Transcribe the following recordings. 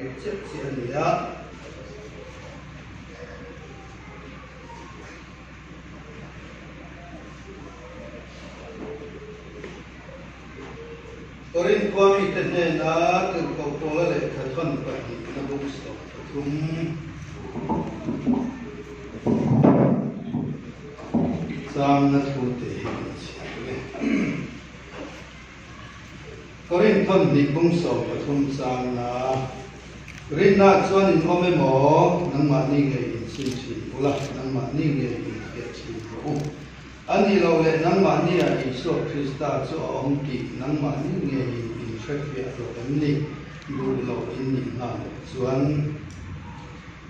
hmuh chiah chiah a ni a. Korinth khua mite hnena tirhkoh Paula lehkha thawn pahnihna bung 13. Changna thu te hi kan chhiar ang e. Korinth thawn hnih bung 13 changna Rinna chuan in awm emaw, nangmahni ngei in sim thin ula, nangmahni ngei in fiah thin rawh u. A nih loh leh nangmahniah Isua Krista chu a awm tih nangmahni ngeiin in hrefiah lo em ni? Duh loh in nih nghal loh chuan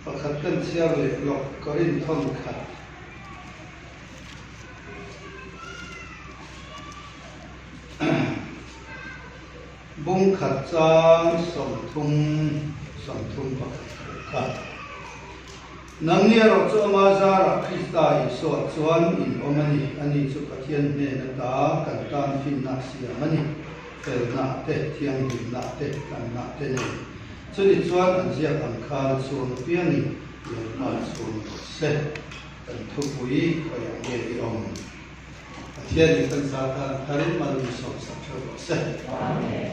pakhat kan chhiar leh lawk Korinth thawn khat. Bung khat chang 30 31 thu kha. Nangni erawh chu ama zarah Krista Isua chuan in awm a ni. Ani chu Pathian hnen ata kan tan finna siam a ni. Felna te, thianghlimna te, tlanna te nen. Chuni chuan an ziak ang khan chhuang piangin Lalpa chhuang rawh se. Kan thupui khawiah nge i awm? Pathianin kan zar tan tharin mal min sawmsak theuh rawh se. Amen.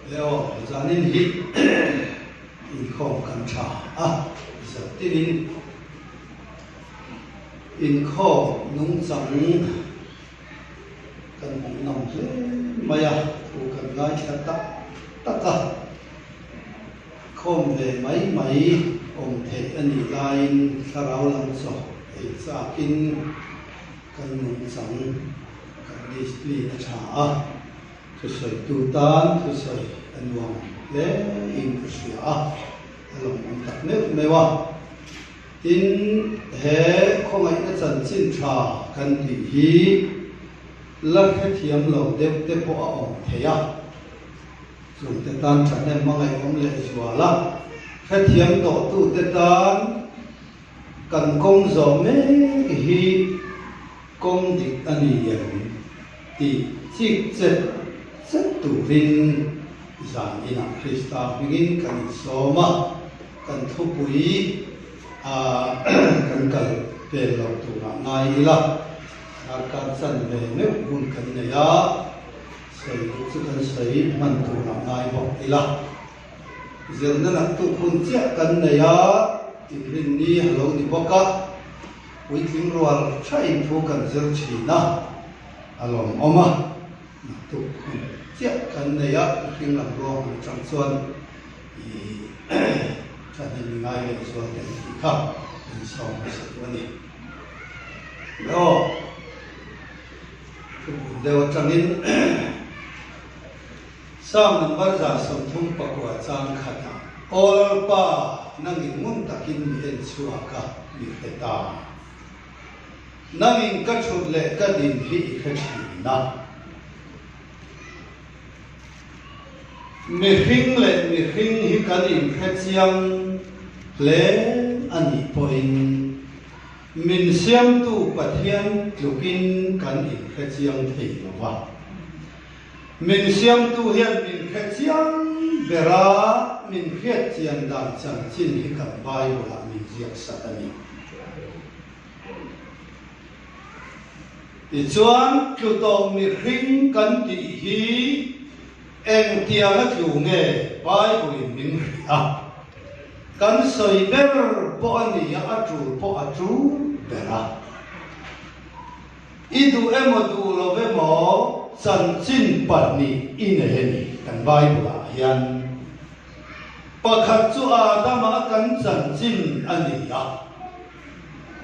Leo, zanin hi inkhawm kan tha a, zartinin inkhawm nungchang kan hmuh nawm hle mai a, thu kan ngaithla tak tak a, khawm ve mai mai awm theih a nih laiin thlarau lam chaw ei chakin Kan nungchang, kan discipline a tha a, thusawitu tan thusawi a nuam hle in ka hria a, a lawmawm tak meuh meuh a. Tin, he khawngaihna chanchin tha kan tih hi la hrethiam lo deuh te pawh a awm thei a, chungte tan thahnem a ngaihawm leh zual a, hrethiam tawhtute tan Kan kawng zawh mek hi kawng dik a ni em tih chik chet chet turin zan inah Krista hmingin kan insawm a, kan thupui kan kal pel loh turah ngai ila, darkar chan ve meuh hun kan nei a, sawi duh chu kan sawi hman turah ngai bawk ila. Zirna naktuk hun chiah kan nei a, inrinni a lo ni bawk a, puitling rual thain thu kan zir thin a, a lawmawm a, naktuk hun chiah kan nei a, mihring lam ruang han atang chuan ih thahnem i ngai leh zual te an tih kha in sawm hmasa duh a ni. Aw, thupun deuh atangin. Psalm number 134 chang khatah, Aw Lalpa, nangin ngun takin mi en chhuak a, mi hre ta. Nangin ka thut leh ka din hi i hre thin a. Mihring leh mihring hi kan inhre chiang hle a nih pawhin min siamtu Pathian tlukin kan inhre chiang thei lo va. Min siamtu hian min hre chiang ber a, min hriat chian dan chanchin hi kan Bible-ah min ziak sak a ni. Tichuan, tlu tawh mihring kan tih hi engtianga tlu nge Bible-in min hrih a? Kan sawi ber pawh a ni a, a tul pawh a tul ber a. I duh emaw duh lo emaw chanchin pahnih i nei a ni kan Bible-ah hian. Pakhat chu Adama a kan chanchin a ni a.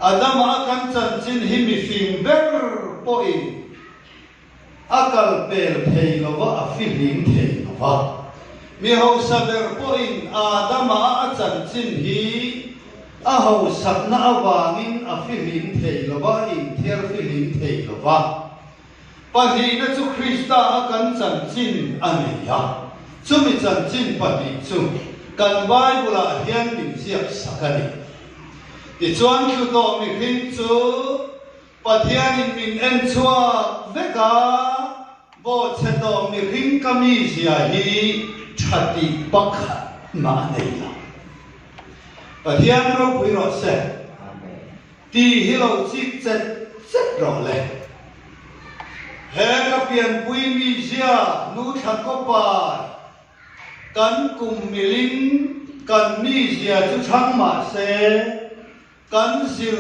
Adama a kan chanchin hi mihring ber pawhin A kal pel thei lo va, a fihlim thei lo va. Mi hausa ber pawhin Adama a chanchin hi a hausakna avangin a fihlim thei lo va, a inthiar fihlim thei lo va. Pahnihna chu Krista a kan chanchin a nei a, chumi chanchin pahnih chu kan Bible-ah hian min ziak sak a ni. Tichuan, thlu tawh mihring chu. Pathianin min en chhuak vek a, bawhchhe tawh mihring ka mizia hi tha tih pakhat mah a nei lo. Pathian ropui rawh se. Tih hi lo chik chet chet rawh le. He ka pianpui mizia nu thla kawpai kan kum milin kan mizia chu chhang mah se, Kan zir,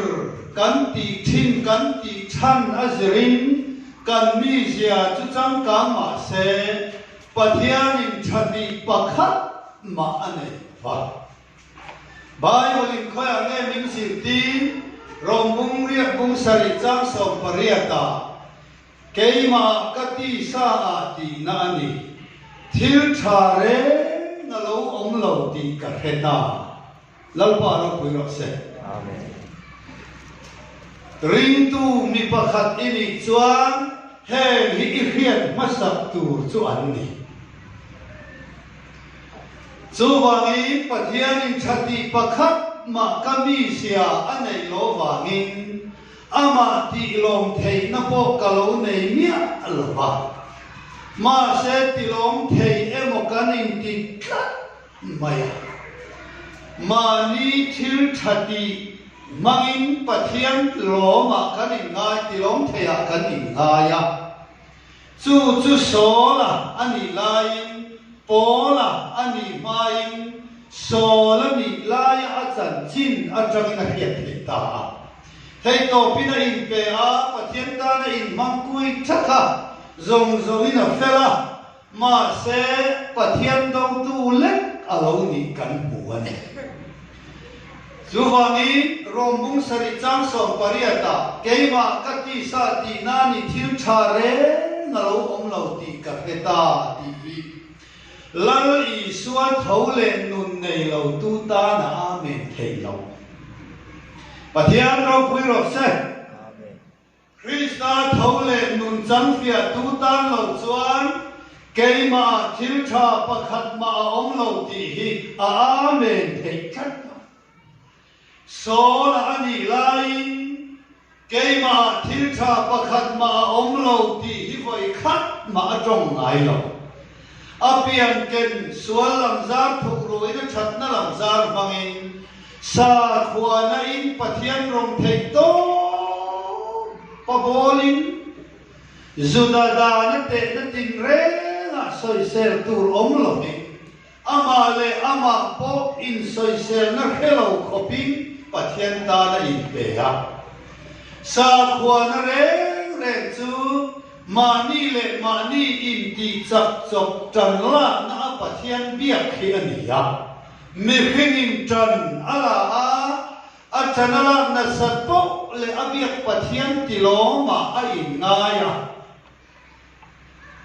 kan tih thin, kan tih chhan a zirin kan mizia chu changkang mah se, Pathianin tha tih pakhat mah a nei lo va. Bible-in khawiah nge min zirtir? Rom bung riak bung sarih chang sawmpariatah, Keimah ka tisa ah tihna a ni. Thil tha reng a lo awm lo tih ka hre ta. Lalpa ropui rawh se. Amen. Ringtu mi pakhat i nih chuan heng hi i hriat hmasak tur chu an ni. Chuvangin Pathianin tha tih pakhat mah ka mizia a neih loh vangin amah tih lawm theihna pawh ka lo nei miah lo va. Mahse ti lawm thei emaw kan inti tlat mai a. Mahni thil tha tih hmangin Pathian lawmah kan inngai ti lawm theiah kan inngai a. Chu chu Saula a nih laiin, Paula a nih hmain Saul a nih laia a chanchin atangin a hriat theih ta a. Hei tawpin a inpe a, Pathian tan a inhmang kui thak a, zawng zawngin a fel a, Mahse, Pathian dotu lek a lo nih kan hmu a ni. Chuvangin, Rom bung sarih chang 18 ah keimah ka tisa tihna ni thil tha reng a lo awm lo tih ka hre ta tih hi Lal Isua tho leh nun nei lo tu tan a Amen thei lo. Pathian ropui rawh se. Krista tho leh nun changfiahtu tan lo chuan keimah thil tha pakhat mah a awm lo tih hi a Amen theih tlat lo. Saul-a a nih laiin keimah thil tha pakhat mah a awm lo tih hi vawi khat mah a tawng ngai lo. A pian ken sual lam zar thuk ruin a thatna lam zar hmangin Sakhuana in Pathian rawng theih tawp pa bawlin Juda dana tehna tinrengah sawisel tur awm lovin amah leh amah pawh insawiselna hre lo khawpin Pathian tan a inpe a. Sakhuana reng reng chu mahni leh mahni intih chak chawp tan lakna a Pathian biak hi a ni a. Mihringin ṭan a la a, a ṭan a lak nasat poh leh a biak Pathian tilawmah a inngai a.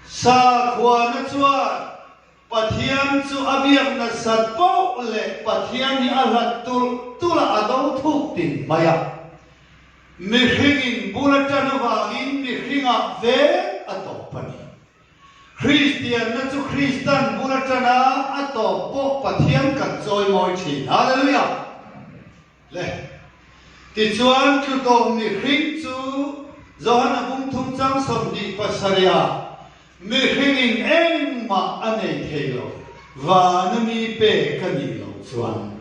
Sakhuana chuan Pathian chu a biak nasat poh leh Pathian hi a hlat tulh tulh a, a do thuk tin mai a. Mihringin bul a ṭan avangin mihringah vek a tawp a ni. Kristianna chu Kristan bul atana a tawp pawh Pathian kan chawimawi thin. Hallelujah! Le. Tichuan tlu tawh mihring chu Johana bung thum chang 27 ah mihringin engmah a nei thei lo, vana mi pek a nih loh chuan.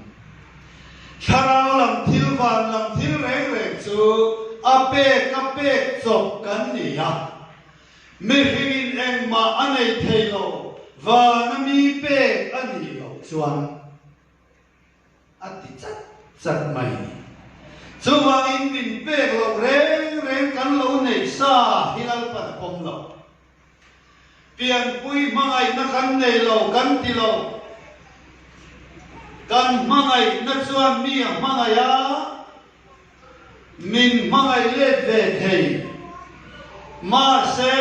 Thlarau lam thil, van lam thil reng reng chu a pek a pek chawp kan ni a. Mihringin engmah a nei thei lo, vana mi pek a nih loh chuan a ti chat chat mai a ni. Chuvangin min pek loh reng reng kan lo neih sa hi Lalpan a pawm lo. Pianpui hmangaihna kan nei lo kan ti lo. Kan hmangaihna chuan mi a hmangaih a. Min hmangaih let ve thei. Mahse,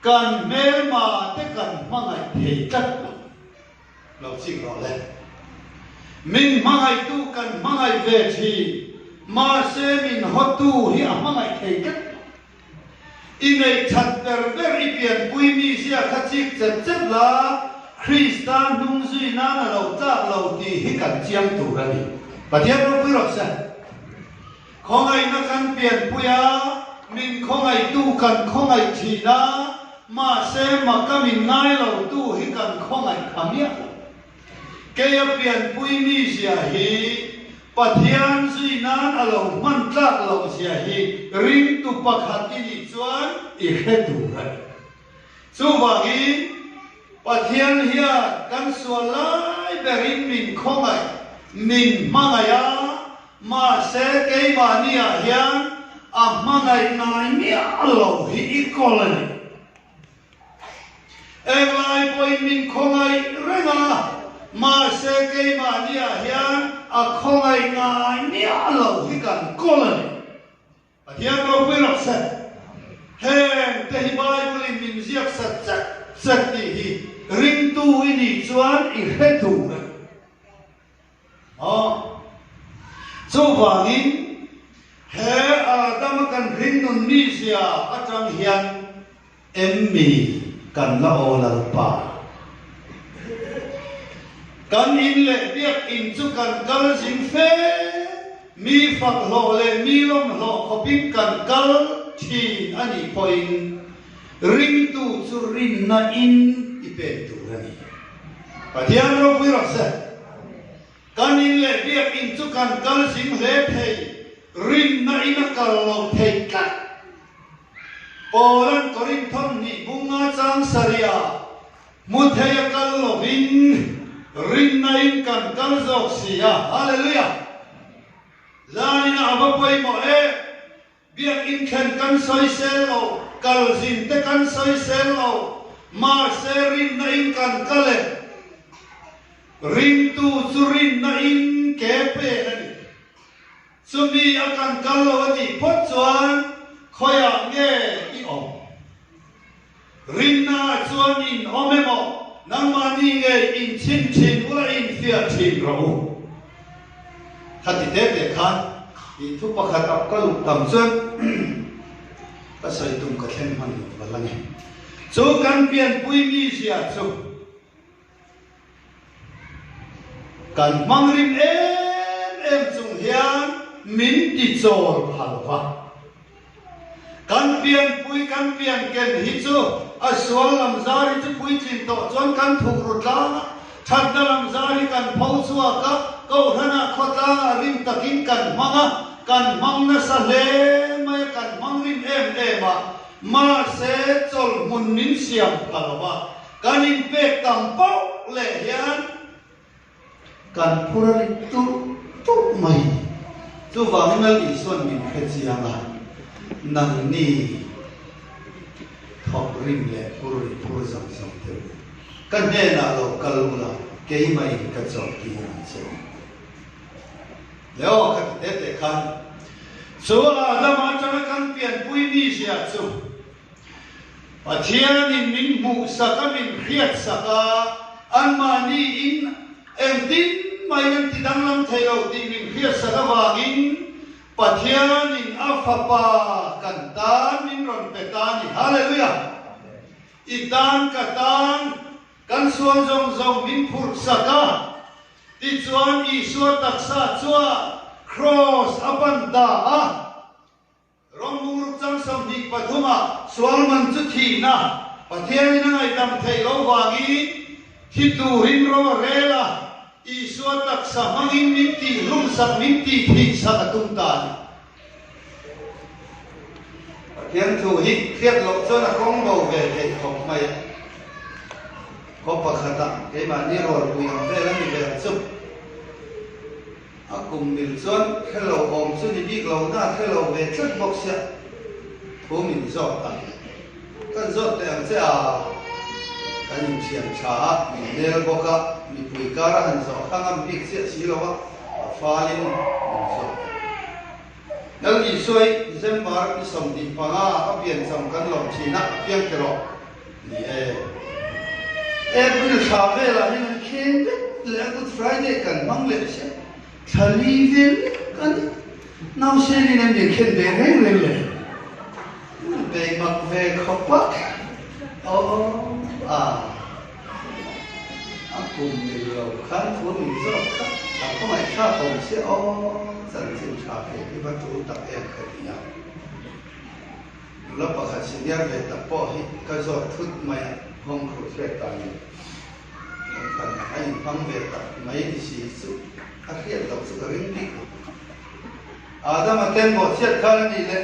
kan hmelma te kan hmangaih thei tlat lo. Lo chik rawh le. Min hmangaihtu kan hmangaih ve thin. Mahse, min hawtu hi a hmangaih thei tlat lo. I neih that ber ber i pianpui mi zia kha chik chet chet la, Krista hnung zui nan a lo tlak lo tih hi kan chiang tur a ni. Pathian ropui rawh se. Khawngaihna kan pianpui a, min khawngaihtu kan khawngaih thin a, mahse maka min ngai lotu hi kan khawngaih pha miah lo. Keia pianpui mizia hi Pathian zui nan a lo hman tlak loh zia hi ringtu pakhat i nih chuan i hre tur a ni. Chuvangin Pathian hian kan sual lai berin min khawngaih, min hmangaih a, mahse keimahni ah hian a hmangaih ngai miah lo hi i kawl a ni. Englai pawhin min khawngaih reng a, mahse keimahni ah hian a khawngaih ngai miah lo hi kan kawl a ni. Pathian ropui rawh se. Heng te hi Bible in min ziak sat chet chet tih hi ringtu i nih chuan i hre tur a ni. Aw. Chuvangin, he Adama kan hringnun mizia atang hian em mi kan la aw Lalpa? Kan in leh biakinn chu kan kal zing fe, mi fak hlawh leh mi lawm hlawh khawpin kan kal thin a nih pawhin ringtu chu rinna in i pek tur a ni. Pathian ropui rawh se. Kan in leh biakinn chu kan kal zing hle thei, rinna in a kal lo thei tlat. Paula'n Korinthon hnih bunga chang sarihah hmu thei a kal lovin rinna in kan kal zawk si a. Hallelujah! Zanina a va pawimawh em! Biakinn thlen kan sawisel lo, kal zin te kan sawisel lo, mahse rinna in kan kal e. Ringtu chu rinna in ke pen a ni. Chumi a kan kal lo a nih phawt chuan khawiah nge i awm? Rinna ah chuan in awm emaw, nangmahni ngei in chhin thin ula in fiah thin rawh u. Khati te te khan tih thu pakhat a ka luh tam chuan ka sawi tum ka thleng hman lo va la nge. Chu kan pianpui mizia chu. Kan hmang rim em em chung hian min ti chawl pha lo va. Kan pianpui kan pianken hi chu a sual lam zar hi chu puitlin tawh chuan kan thuk ru tlang a, thatna lam zar hi kan pho chhuak a, kohhranah khawtlangah rim takin kan hmang a, kan hmang nasa hle mai a, kan hmang rim em em a, mahse chawlhmun min siam pha lo va. Kan inpek tam pauh leh hian kan phur a rit turh turh mai. Chuvangin Lal Isua'n min hre chiang a, nangni thawk rim leh phur ri phur zawng zawng te u, ka hnenah lo kal ula, keimahin ka chawlh tir ang che u. Le aw ka ti te te khan, chu Adama atanga kan pianpui mizia chu, Pathianin min hmuhsak a, min hriatsak a, anmahni in engtin mahin an ti danglam thei lo tih min hriatsak avangin Pathianin a Fapa kan tan min rawn pe ta a ni. Hallelujah! I tan ka tan kan sual zawng zawng min phurhsak a, tichuan Isua taksa chuan Kraws a pan ta a. Rawng ruk chang 23 ah sual man chu thihna Pathianin a ngaihdam theih loh vangin thi turin ro a rel a, Isua taksa hmangin min tihhlumsak min tihthihsak a tum ta a ni. Pathian thu hi hriat loh chuan a kawng bo ve theih khawp mai a. Khaw pakhatah keimahni rawlpui ang vel a ni ve ang chu. A kum mil chuan hre lo awm chu ni bik lo na hre lo ve tlat bawk sia thu min zawt a, kan zawt teh ang che a, kan inthiam tha a, min nel bawk a, mipui kar a han zawh kha ngam bik chiah si lo a, a falin min zawt a. Lal Isua hi December ni 25 a piancham kan lawm thin a, a piang tiraw? Ni e. April thla velah hian an kheng vek leh a, Good Friday kan hmang leh sia, thla li vel lek a ni. Nausenin an min khen ve reng reng le. Bei mak ve khawp a. Aw a. A kum. Kum mil lo khan thu min zawk kha a khawngaihthlak awm sia aw, chanchin tha thei hi va tul tak em ka ti a. Nula pakhat senior ve tak pawh hi ka zawt thut mai a, Home Crusade tanin kan a inhmang ve tak mai ni si chu a hriat loh chu ka ring bik lo. Adama ten bawhchhiat khan a nih leh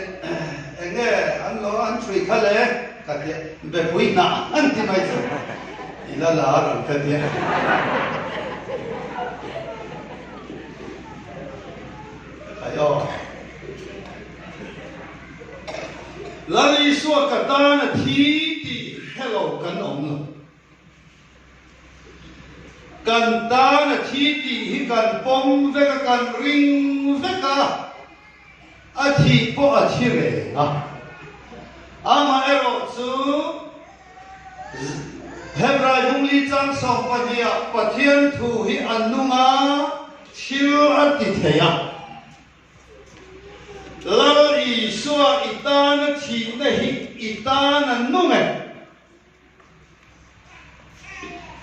eng nge an lo an chhui kha le ka tia bepui hnah an ti mai chu i la lar ang ka tia. Khai aw. Lal Isua ka tan a thi tih hre lo kan awm lo. Kan tan a thi tih hi kan pawm vek a, kan ring vek a, a thih pawh a thi reng a. Amaherawh chu Hebrai bungli chang 12 ah Pathian thu hi a nung a, thil a ti thei a. Lal Isua i tan a thihna hi i tan a nung e.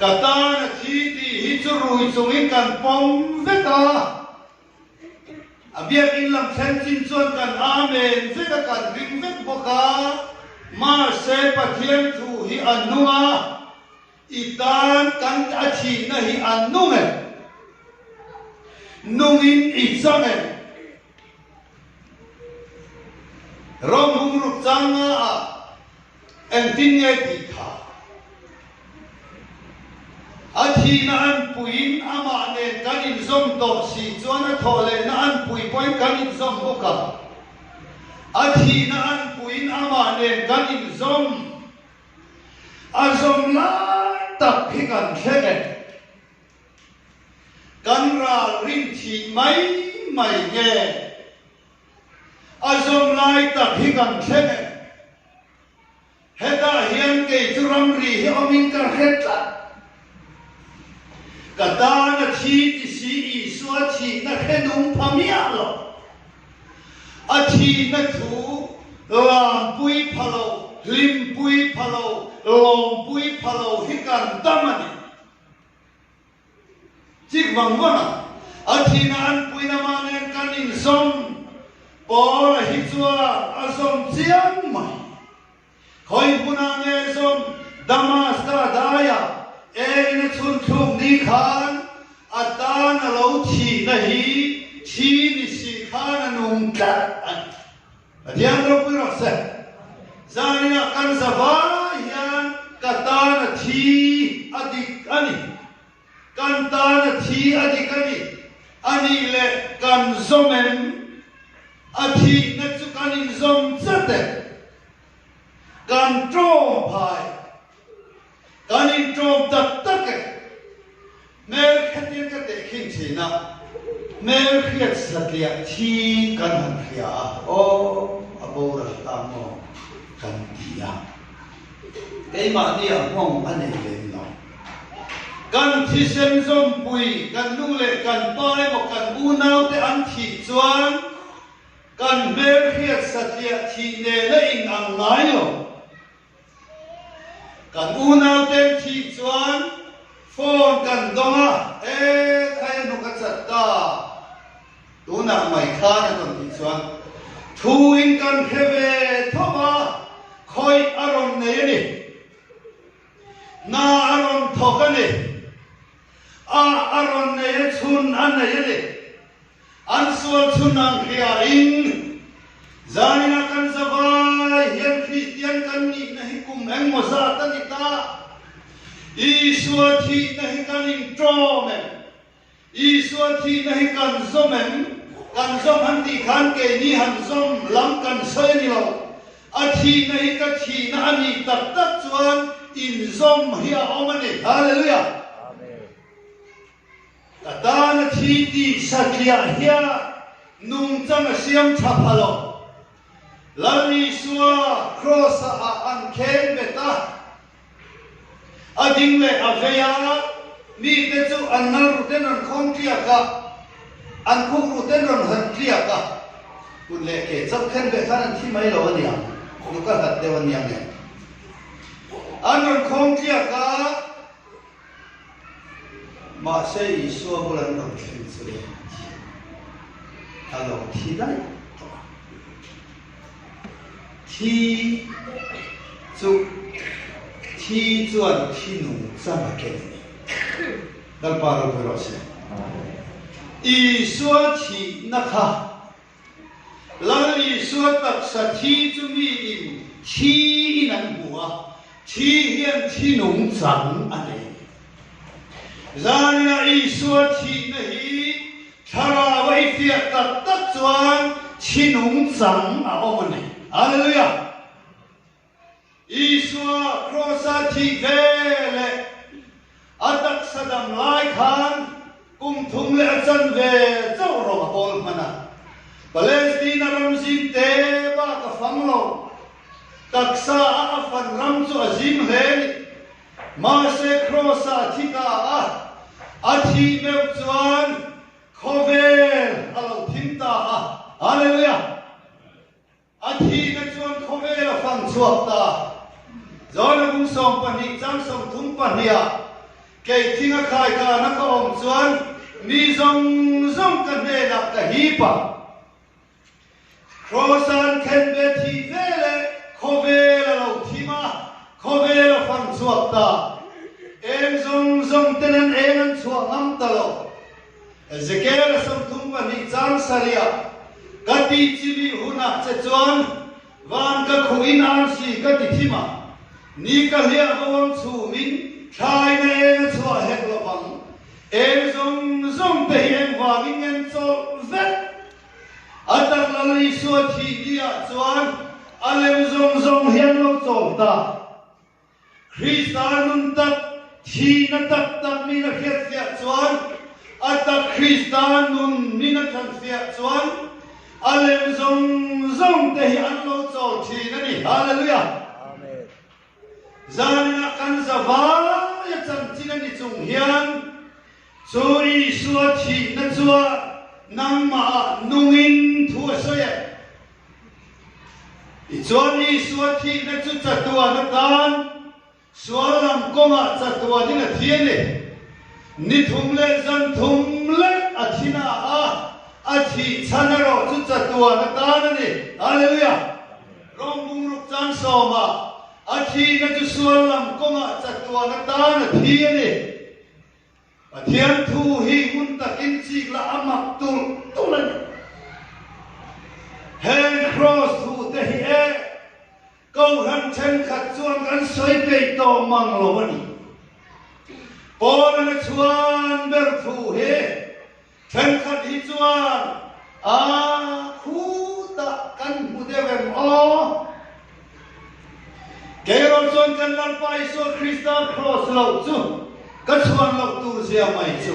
Ka tan a thi tih hi chu rui chungin kan pawm vek a, a biakinn lam thleng chin chuan kan amen vek a, kan ring vek bawk a, mahse Pathian thu hi a nung a, i tan kan a thihna hi a nung e, nungin i chang e. Ram bungruk changa ah Engtin nge tih kha? A thihna an puiin amah nen kan inzawm tawh si chuan a thawh lehna an pui pawhin kan inzawm bawk a. A thihna an puiin amah nen kan inzawm. A zawm lai tak hi kan thleng e. Kan ral rin thih mai mai nge? A zawm lai tak hi kan thleng e. Hetah hian kei chu ramri hi awmin ka hre tlat. Ka tan a thi ti si Isua thihna hre nung pha miah lo. A thihna thu lampui pha lo, hlimpui pha lo, lawmpui pha lo hi kan tam a ni. Chik vang vang a, a thihna an puina mah nen kan inzawm Paula hi chuan a zawm chiang mai. Khawi hmunah nge zawm Damaska daia engin a chhun thluk ni khan a tan a lo thihna hi thi ni si khan a nung tlat a ni. Pathian ropui rawh se. Zaninah kan za vai hian ka tan a thi a dik a ni. Kan tan a thi a dik a ni. A nih leh kan zawm em? A thihna chu kan inzawm chat e. Kan ṭawm phai. Kan inṭawm tak tak e. Hmel khetin ka tehkhin thin a, hmel hriat satliah thi kan han hria a, aw a boral ta maw kan ti a. Keimahni a nghawng a nei lem lo. Kan thisen zawmpui, kan nu leh kan pa emaw kan unaute an thih chuan kan hmel hriat satliah thih nena inang ngai lo. Kan unauten thih chuan phone kan dawng a, E khai a hnuk a chat ta, tunah mai khan an rawn tih chuan thu in kan hre ve tho a, khawih a rawn nei a ni, hna a rawn thawk a ni, a a rawn nei a, chhun a nei a ni. An sual chhun ang hriain zaninah kan zavai hian Kristian kan nihna hi kum engmaw zat a ni ta. Isua thihna hi kan inṭawm em? Isua thihna hi kan zawm em? Kan zawm han tih khan keini han zawm lam kan sawi a ni lo. A thihna hi ka thihna a nih tak tak chuan inzawm hi a awm a ni. Hallelujah! Ka tan a thi tih satliah hian nungchang a siam tha pha lo. Lal Isua Kraws-ah ah an kheng bet a, a ding leh a vei a, mite chu an nal ruten rawn khawng tliak a, an khuk ruten rawn han tliak a, kut leh ke chauh khen beh khan an thi mai lo a niang, hnuk a hlat deuh a niang e. An rawn khawng tliak a. Mahse Isua bul an rawn thleng chu le a lo thi daih tawh a. Thi chu thi chuan thi nung chang a ken a ni. Lalpa ropui rawh se. Isua thihna kha Lal Isua taksa thi chu miin thi in an hmu a, thi hian thi nung chang a nei a ni. Zanina Isua thihna hi thlarau a i fiah tak tak chuan thi nung chang a awm a ni. Hallelujah! Isua Krawsa thih ve leh a taksa dam lai khan kum thum leh a chan ve chauh rawng a bawl hman a. Palestina ram zim te bak a fang lo. Taksa a a fan ram chu a zim hle ni. Mahse Krawsa a thi ta a, a thih meuh chuan khawvel a lo thim ta a. Hallelujah! A thihna chuan khawvel a fang chhuak ta. John-a bung 12 chang 32 ah, Kei thing a khai kana ka awm chuan mi zawng zawng ka hnenah ka hip a. Kraws-a an khen ve thih ve leh khawvel a lo thim a, khawvel a fang chhuak ta. Eng zawng zawng ten an eng an chhuah ngam ta lo. Ezekiel-a 32 chang sarihah, Ka tih chimi hunah che chuan van ka khuhin arsi ka ti thim a, ni ka hliah vo ang chhumin thlaina eng a chhuah hek lo vang. Eng zawng zawng te hi engvangin ngen chawlh vek? A tak Lal Isua thih ni ah chuan a lem zawng zawng hi an lo chawl ta. Krista nun tak, thihna tak tak min a hriatfiah chuan, a tak Krista nun min a thlanfiah chuan, a lem zawng zawng te hi an lo chawl thin a ni. Hallelujah! Amen. Zaninah kan zavaia chanchin a ni chung hian, chu Isua thihna chuan nangmahah nungin thu a sawi em? Tichuan Isua thihna chu chatuan atan sual lam kawngah chatuanin a thi a ni. Ni thum leh zan thum lek a thi na a, a thih chhan erawh chu chatuan atan a ni. Hallelujah! Rawng bungruk chan sawmah a thihna chu sual lam kawngah chatuan atan a thi a ni. Pathian thu hi ngun takin chik la a mak tulh tulh a ni. Heng kraws thu te hi e Kohhran thenkhat chuan kan sawi peih tawh mang lo a ni. Paul-an a chhuan ber thu hi Thenkhat hi chuan a khutah kan hmu deuh em aw? Keirawh chuan kan Lalpa Isua Krista kraws loh chu ka chhuan loh tur zia mai chu.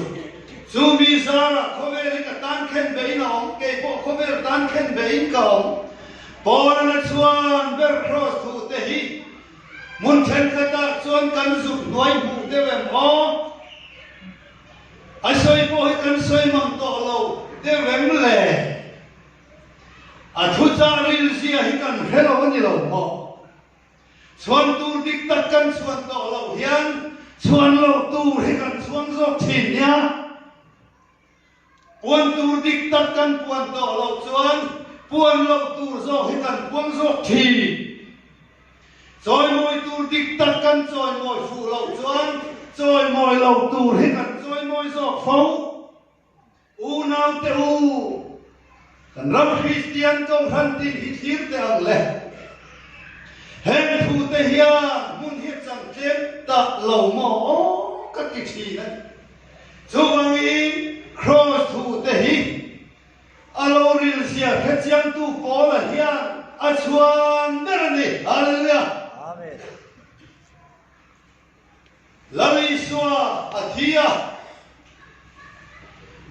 Chu mi zarah khawvel hi ka tan khen behin a awm, kei pawh khawvel tan khen behin ka awm. Paul-an a chhuan ber kraws thu te hi hmun thenkhatah chuan kan zuk hnuai hmuh deuh em aw? A sawi pawh hi kan sawi mang tawh lo deuh em le? A thuchah rilzia hi kan hre lo a ni lo maw? Chhuan tur dik tak kan chhuan tawh loh hian chhuan loh tur hi kan chhuang zawk thin nia. Puan tur dik tak kan puan tawh loh chuan puan loh tur zawk hi kan puang zawk thin. Chawimawi tur dik tak kan chawimawi fuh loh chuan chawimawi lo tur hi kan chawimawi zawk fo. Unaute u, kan ram Kristian Kohhran tin hi thlir teh ang le. Heng thute hian hmun hi a chang tlem tak lo maw aw ka ti thin a ni. Chuvangin Kraws thute hi a lo rilzia hrechiangtu Paula hian a chhuan ber a ni. Hallelujah! Amen. Lal Isua a thi a,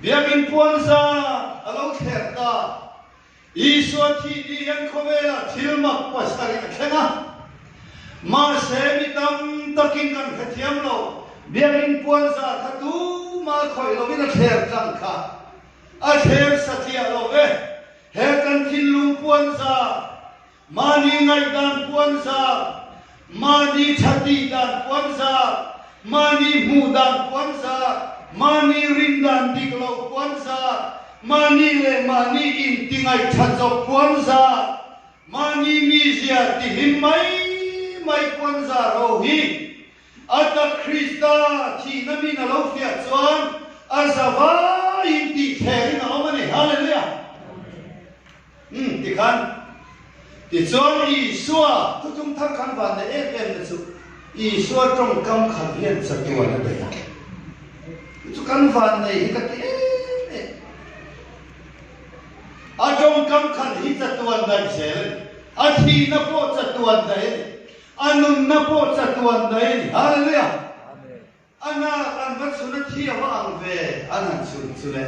Biakinn puanzar a lo thler ta. Isua thih ni hian khawvelah thil mak pasarih a thleng a, mahse mi tam takin kan hrethiam lo. Biakinn puanzar kha tumah khawih lovin a thler tlang kha a thler satliah lo ve. He kan thinlung puanzar, mahni ngaihdan puanzar, mahni thatih dan puanzar, mahni hmuh dan puanzar, Mahni rindan dik lo puanzar, mahni leh mahni intingaih tha chawp puanzar, mahni mizia tihlim mai mai puanzar ho hi a tak Krista thihna min a lo fiah chuan a zavaiin tihthlerin a awm a ni. Hallelujah! Umm tikhan tichuan Isua thuthung thar khan van leh em em na chu Isua tawngkam khat hian chatuan a daih a. Chu chu kan van nei hi ka ti em em. A tawngkam khat hi chatuan daih zel a ni. A thihna pawh chatuan daih a ni. A nunna pawh chatuan daih a ni. Hallelujah! A nak an va chhun a thi a va ang ve, an han chhun chu le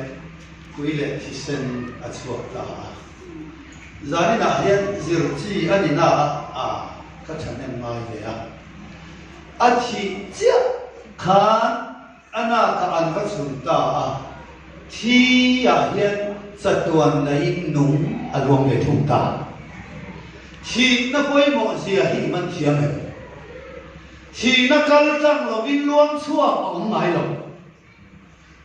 pui leh thisen a chhuak ta a. Zaninah hian zir chi a ni na a, a ka thahnem ngai ve a. A thih chiah khan a nakah an va chhun ta a, thi ah hian chatuan laiin nung a luang ve thung ta. Thihna pawimawh zia hi i man thiam em? Thihna kal tlang lovin luang chhuak a awm ngai lo.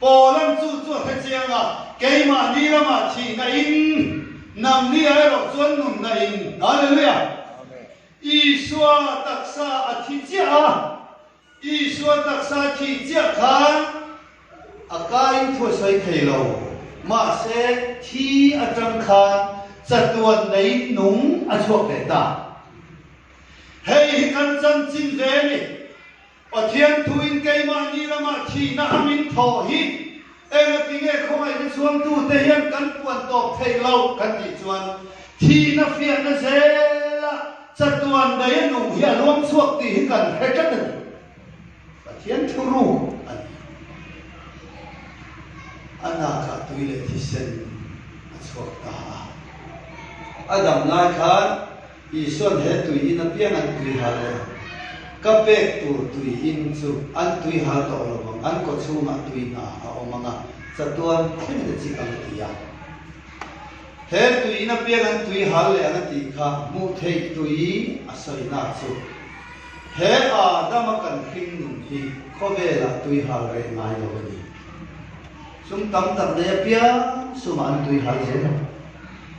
Pawlan chu chu a hre chiang a, keimahni lamah thihna in, nangni ah erawh chuan nunna in. Hallelujah! Isua taksa a thi chiah a, Isua taksa a thih chiah khan a kain thu a sawi thei lo. Mahse, thi atang khan chatuan neiin nung a chhuak leh ta. Hei hi kan chanchin ve a ni. Pathian thuin keimahni lamah thihna a min thawh hi engatinge khawngaihna chhuangtute hian kan puan tawp theih loh kan tih chuan thihna fiahna zela chatuan daih a nung hi a luang chhuak tih hi kan hre tlat a ni. Pathian thu ruk a ni. A nakah tui leh thisen a chhuak ta a. A dam lai khan Isuan he tui in apiang an tui hal leh ang. Ka pek tur tui in chu an tui hal tawh lo vang, an kaw chhungah tui hna a awm ang a, chatuan thlengin a chik ang a ti a. He tui in apiang an tui hal leh ang a tih kha hmuh theih tui a sawina chu he Adama kan hring nun hi khawvelah tui hal reh ngai lo a ni. Sum tam tak nei apiang sumah an tui hal zel ang.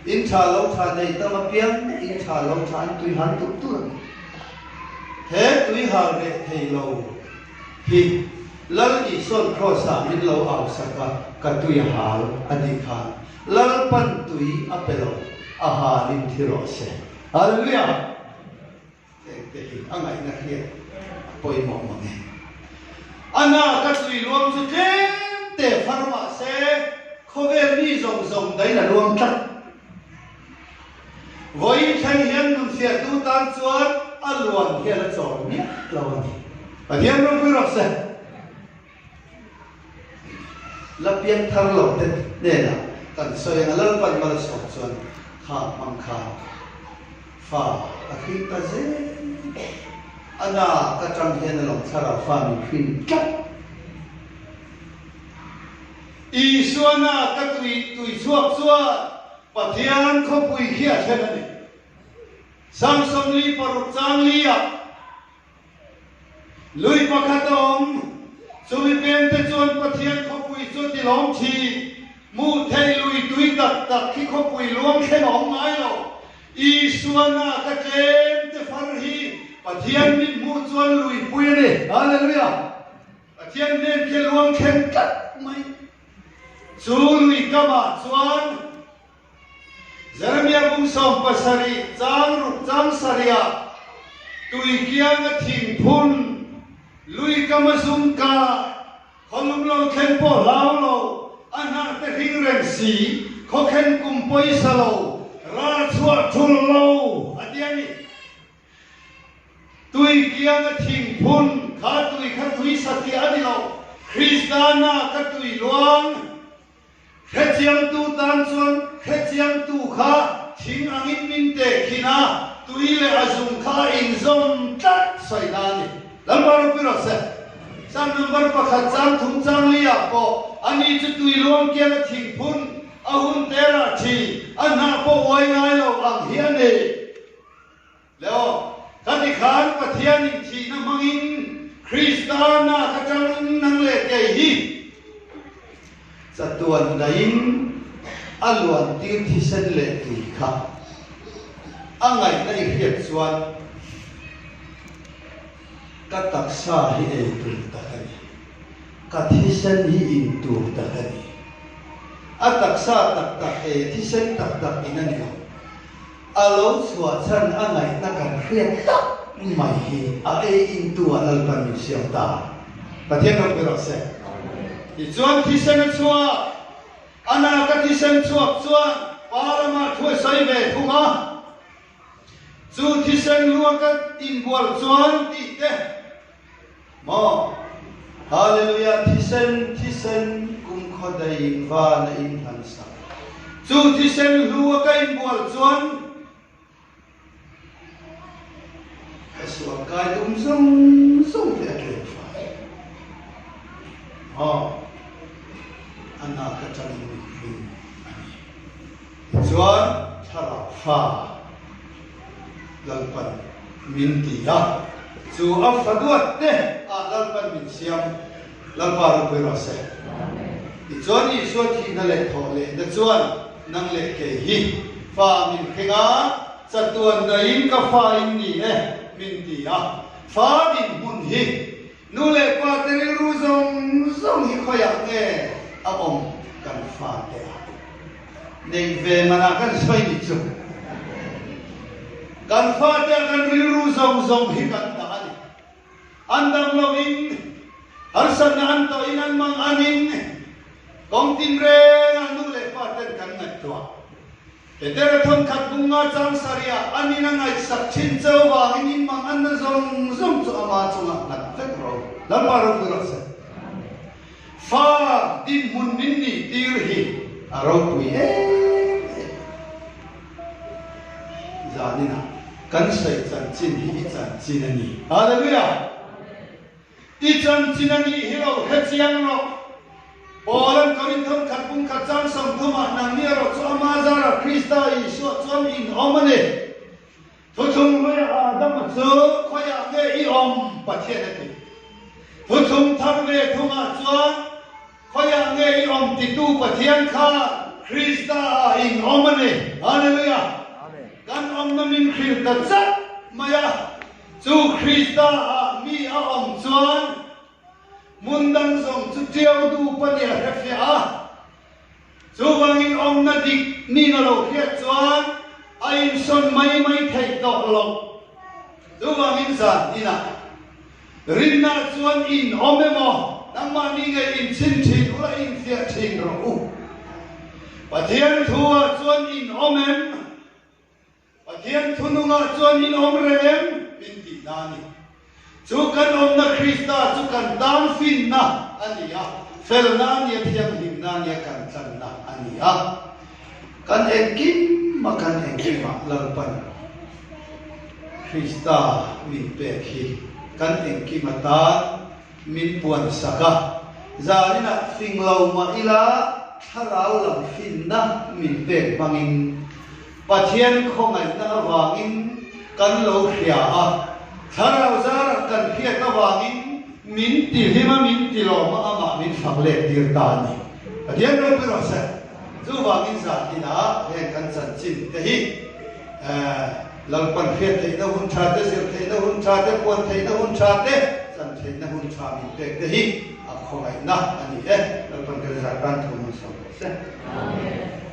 In tha lo tha nei tam apiang in tha lo tha an tui hal duh tur a ni. He tui hal reh thei lo hi Lal Isuan Kraws ah min lo au sak a, ka tui a hal a tih khan Lalpan tui a pe lo, a hal in thi rawh se. Hallelujah! Hengte hi a ngaihna hriat a pawimawh mang e. A na ka tui luang chu tlem te far mah se khawvel mi zawng zawng dain a luang tlat. Vawiin thleng hian nunfiahtu tan chuan a luan hian a chawl miah lo a ni. Pathian ropui rawh se. La piang thar lo te hnenah kan sawi ang a, Lalpan malsawm chuan kha hmang khan fa a hring ta zel a, na ka tang hian a lawm thlarau fa min hrin tlat. Isua na ka tui tui chhuak chuan Pathian khawpui khi a thlen a ni. Sam 46 chang li ah Lui pakhat a awm, chumi pemte chuan Pathian khawpui chu a ti lawm thin. Hmuh theih lui tui tak tak khi khawpui luang thleng a awm ngai lo. Isua na ka tlem te far hi Pathian min hmuh chuan lui pui a ni. Hallelujah! Pathian hnen khi a luang thleng tlat mai. Chu lui kamah chuan. Jeremia bung 17 chang ruk chang sarihah tui kianga thing phun, lui kama zum kah, khawlum lo thleng pawh hlau lo, a hnah te hring reng si, khawkhen kum pawisa lo, ral chhuah thul lo a ti a ni. Tui kianga thing phun kha tui kha tui satliah a ni lo, Krista na ka tui luang. Hrechiangtu tan chuan hrechiangtu kha thing angin min teh khin a, tui leh a zung kha a inzawm tlat sawi na a ni. Lalpa ropui rawh se. Psalm number pakhat chang thum chang li ah pawh ani chu tui luang kiang a thing phun, a hun te rah thin, a hnah pawh uai ngai lo ang hi a ni. Le aw, khati khan Pathianin thihna hmangin Krista nak atangin nang leh kei hi. Chatuan daihin a luan tir thisen leh tui kha a ngaihna i hriat chuan ka taksa hi ei tur tak a ni, ka thisen hi in tur tak a ni. A taksa tak tak ei a thisen tak tak in a ni lo. A lo chhuah chhan a ngaihna kan hriat tak mai hi a ei in tu ah Lalpan min siam ta. Pathian ropui rawh se. Tichuan thisen a chhuak, a naka thisen chhuak chuan pa lamah thu a sawi ve thung a. Chu thisen lu a ka inbual chuan tih te maw? Hallelujah thisen thisen kumkhaw daiin van a inhlan sak. Chu thisen hlu a ka inbual chuan Ka sual kai dum zawng zawng te a tlem fai. Aw, a nak atangin min hring a ni. Tichuan thlarau fa Lalpan min ti a, chu a fa duat te ah Lalpan min siam. Lalpa ropui rawh se. Tichuan Isua thihna leh thawh lehna chuan nang leh kei hi fa min hring a, chatuan daiin ka fa in ni e min ti a. Fa dinhmun hi nu leh pa te rilru zawng zawng hi khawiah nge a awm kan fa te a neih ve manah kan sawi ni chu. Kan fa te a kan rilru zawng zawng hi kan dah a ni. An dam loin, harsatna an tawhin an mang anin kawng tinrengah nu leh pa ten kan ngaihtuah. Petera thawnkhat bunga chang sarihah an in a ngaihsak thin cheu vangin in mang anna zawng zawng chu ama chungah nghat vek ro. Lalpa ropui rawh se. Fa dinhmun min nih tir hi a ropui em em. Zaninah kan sawi chanchin hi i chanchin a ni. Hallelujah! I chanchin a nih hi lo hre chiang rawh. Paula'n Korinthon khat bung khat chang 30 ah nangni erawh chu ama zarah Krista Isua chuan in awm a ni. Thuthlung hluia Adama chu khawiah nge i awm? Pathian a ti. Thuthlung thar ve thungah chuan khawiah nge i awm titu Pathian kha Krista ah in awm a ni. Hallelujah! Kan awmna min hrilh ta chat mai a, chu Krista ah mi a awm chuan hmun dang zawng chu ṭiau dup a ni a hrefiah a. Chuvangin awmna dik nin a lo hriat chuan a insawn mai mai theih tawh lo. Chuvangin zan inah rinna chuan in awm emaw nangmahni ngei inchhin thin ula infiah thin rawh u. Pathian thu ah chuan in awm em? Pathian thunungah chuan in awm reng em? Min tihna a ni. Chu kan awmna Krista chu kan tan finna a ni a, felna a ni a, thianghlimna a ni a, kan tlanna a ni a. Kan engkim a kan engkimah Lalpan Krista min pek hi kan engkim atan min puan sak a. Zaninah fing lo mah ila thlarau lam finna min pek hmangin Pathian khawngaihna avangin kan lo hria a, thlarau zarah kan hriat avangin min ti hlim a, min ti lawm a, amah min fak let tir ta a ni. Pathian ropui rawh se. Chuvangin zan inah heng kan chanchin te hi Lalpan hriat theihna hun tha te, zir theihna hun tha te, puan theihna hun tha te, chan theihna hun tha min pek te hi a khawngaihna a ni e. Lalpan kan zah tan thu hman sawm rawh se. Amen.